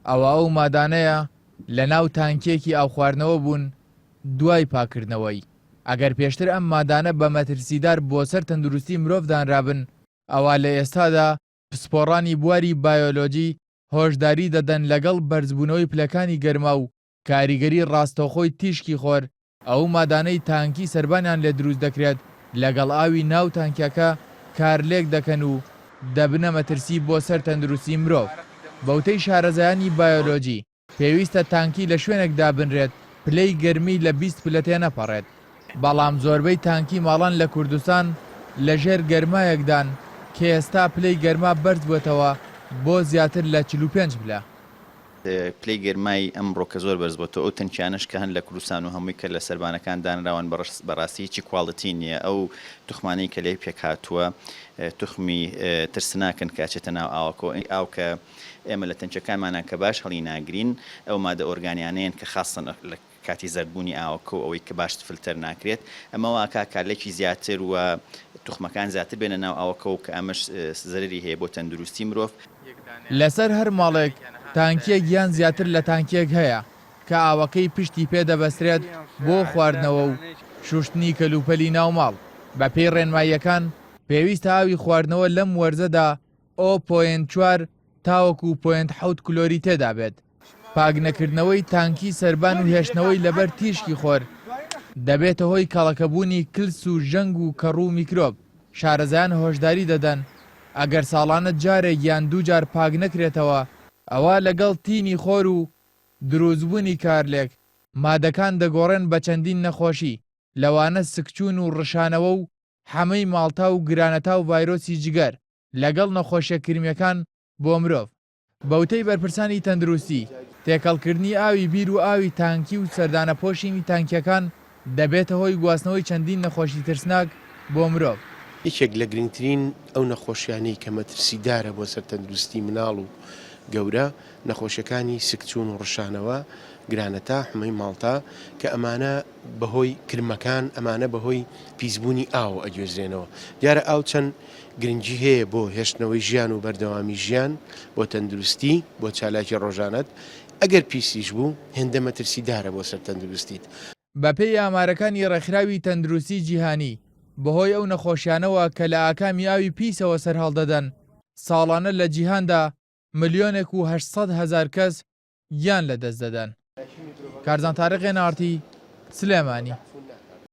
ئەوە ئەو مادانەیە لەناو تانکییەکی ئاوخواردنەوە بوون دوای پاککردنەوەی، ئەگەر پێشتر ئەم مادانە بە مەترسیدار بۆ سەر تەندروستی مرۆڤ دانرابن، ئەوا لە ئێستادا پسپۆڕانی بواری بایۆلۆجی هۆشداری دەدەن لەگەڵ بەرزبوونەوەی پلەکانی گەرما و کاریگەری ڕاستەوخۆی تیشکی خۆر، ئەو مادانەی تانکی سەربانیان لێ دروست دەکرێت لەگەڵ ئاوی ناو تانکیەکە کارلێک دەکەن و دەبنە مەترسی بۆ سەر تەندروستی مرۆڤ. بەوتەی شارەزایانی بایۆلۆجی، پێویستە تانکی لە شوێنێک دابنرێت پلەی گەرمی لە 20 پلە تێنەپەڕێت، بەڵام زۆربەی تانکی ماڵان لە کوردستان لەژێر گەرمایەکدان کە ئێستا پلەی گەرما بەرزبووەتەوە بۆ زیاتر لە 45 پلە. پلەی گەرمای ئەمڕۆ کە زۆر بەرز بۆتەوە ئەو تەنکیانەش کە هەن لە کوردستان و هەمووی کە لە سەربانەکان دانراون بەڕاستی هیچی quality نییە ئەو توخمانەی کە لێی پێکهاتووە توخمی ترسناکن کە ئەچێتە ناو ئاوەکەوە ئاو کە ئێمە لە تەنکیەکانمانان کە باش هەڵی ناگرین ئەو مادە ئۆرگانیانەیەن کە خاستن لە کاتی زەردبوونی ئاوەکە و ئەوەی کە باش فلتەر ناکرێت ئەمە وا ئەکا کارلێکی زیاتر و توخمەکان زیاتر بێنە ناو ئاوەکە و کە ئەمەش زەرەری هەیە بۆ تەندروستی مرۆڤ. لەسەر هەر ماڵێک تانکیەک یان زیاتر لە تانکیەک هەیە کە ئاوەکەی پشتی پێ دەبەسترێت بۆ خواردنەوە و شوشتنی کەلوپەلی ناو ماڵ، بەپێی ڕێنماییەکان پێویستە ئاوی خواردنەوە لەم وەرزەدا ئۆ point چوار تاوەکو point حەوت کلۆری تێدابێت. پاکنەکردنەوەی تانکی سەربان و هێشتنەوەی لەبەر تیشکی خۆر دەبێتە هۆی کەڵەکەبوونی کلس و ژەنگ و کەڕوو و میکرۆب، شارەزایان هۆشداری دەدەن ئەگەر ساڵانە جارێک یان دووجار پاک نەکرێتەوە ئەوا لەگەڵ تینی خۆر و دروستبوونی کارلێک مادەکان دەگۆڕێن بە چەندین نەخۆشی لەوانە سکچوون و ڕشانەوە و حەمەی ماڵتا و گرانەتا و ڤایرۆسی جگەر لەگەڵ نەخۆشیە کرمیەکان بۆ مرۆڤ. بەوتەی بەرپرسانی تەندروستی، تێکەڵکردنی ئاوی بیر و ئاوی تانکی و سەردانەپۆشینی تانکیەکان دەبێتە هۆی گواستنەوەی چەندین نەخۆشی ترسناک بۆ مرۆڤ. یەکێک لە گرنگترین ئەو نەخۆشیانەی کە مەترسیدارە بۆ سەر تەندروستی مناڵ و گەورە، نەخۆشیەکانی سکچوون و ڕشانەوە، گرانەتا، حمەی ماڵتا، کە ئەمانە بەهۆی کرمەکان، ئەمانە بەهۆی پیسبوونی ئاوەوە ئەگوێزرێنەوە. دیارە ئاو چەند گرنگی هەیە بۆ هێشتنەوەی ژیان و بەردەوامی ژیان، بۆ تەندروستی، بۆ چالاکی ڕۆژانەت، ئەگەر پیسیش بوو هێندە مەترسیدارە بۆ سەر تەندروستیت. بەپێی ئامارەکانی ڕێکخراوی تەندروستی جیهانی، بەهۆی ئەو نەخۆشیانەوە کە لە ئاکامی ئاوی پیسەوە سەرهەڵدەدەن، ساڵانە لە جیهاندا ملیۆنێک و 800 هەزار کەس گیان لەدەست دەدەن. کارزان تاریق، ئێن ئاڕ تی، سلێمانی.